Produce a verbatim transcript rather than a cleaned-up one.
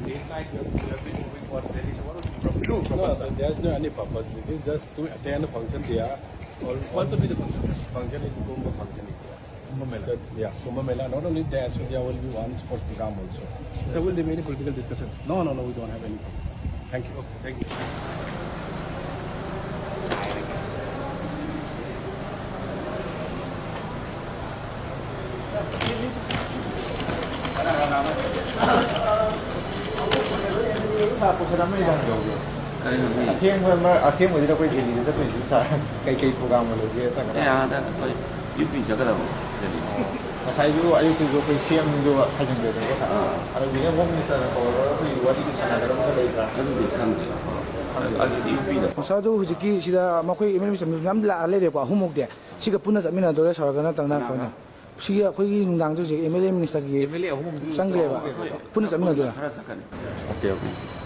Late night, you have, you have been moving for Delhi, so what was the problem? No, no, there's no any purpose. This is just to attend a function there. All, what will be the function? Function is Kumbh function is there. Kumbh Mela. So, yeah, Kumbh Mela. Not only there, so there will be one sports program also. So will there be any political discussion? No, no, no, we don't have any. Thank you. Okay, thank you. ꯀꯔꯤꯅꯣ ꯃꯤ? ꯑꯊꯦꯡꯕ ꯃꯔ-, ꯑꯊꯦꯡꯕꯁꯤꯗ ꯑꯩꯈꯣꯏ ꯗꯦꯜꯂꯤꯗ ꯆꯠꯇꯣꯏꯁꯤ ꯁꯥꯔ, ꯀꯩꯀꯩ ꯄ꯭ꯔꯣꯒ꯭ꯔꯥꯝꯒ ꯂꯩꯒꯦ? ꯑꯦ, ꯑꯥꯗ ꯑꯩꯈꯣꯏ U ꯄꯤ ꯆꯠꯀꯗꯕ ꯗꯦꯜꯂꯤ꯫ ꯉꯁꯥꯏꯁꯨ ꯑꯌꯨꯛꯇꯁꯨ ꯑꯩꯈꯣꯏ ꯁꯤ ꯑꯦꯝꯗꯨ ꯊꯥꯖꯤꯟꯈ꯭ꯔꯦꯗꯅꯀꯣ ꯁꯥꯔ꯫ ꯑꯥ꯫ ꯑꯗꯨ ꯍꯧꯖꯤꯛ ꯍꯣꯝ ꯃꯤꯅꯤꯁꯇꯔꯅ ꯀꯧꯔꯒ ꯑꯩꯈꯣꯏ ꯋꯥꯔꯤꯗꯤ ꯁꯥꯟꯅꯒꯗꯕ ꯑꯃ ꯂꯩꯕ꯭ꯔꯥ? ꯑꯗꯨꯗꯤ ꯈꯪꯗꯦ꯫ ꯑꯗꯨꯗꯤ ꯌꯨ ꯄꯤꯗ꯫ ꯃꯁꯥꯗꯨ ꯍꯧꯖꯤꯛꯀꯤ ꯁꯤꯗ ꯃꯈꯣꯏ ꯑꯦꯝ ꯑꯦꯜ ꯑꯦ ꯃꯌꯥꯝ ꯂꯥꯛꯑ ꯂꯩꯔꯦꯀꯣ, ꯑꯍꯨꯝꯃꯨꯛꯇꯤ꯫ ꯁꯤꯒ ꯄꯨꯟꯅ ꯆꯠꯃꯤꯟꯅꯗꯣꯏꯔꯥ ꯁꯥꯔꯒꯅ ꯇꯪꯅ ꯀꯅꯥꯒ? ꯀꯣꯟꯅ? ꯁꯤꯒꯤ ꯑꯩꯈꯣꯏꯒꯤ ꯅꯨꯡꯗꯥꯡꯗ ꯍꯧꯖꯤꯛ ꯑꯦꯝ ꯑꯦꯜ ꯑꯦ ꯃꯤꯅꯤꯁꯇꯔꯒꯤ ꯑꯦꯝ ꯑꯦꯜ ꯑꯦ ꯑꯍꯨꯝ ꯑꯃꯁꯨ ꯆꯪꯈ꯭ꯔꯦꯕ꯫ ꯆꯪꯈ꯭ꯔꯦ꯫ ꯄꯨꯟꯅ ꯆꯠꯃꯤꯟꯅꯗꯣꯏꯔꯥ? ꯈꯔ ꯆꯠꯀꯅꯤ꯫ Okay, okay.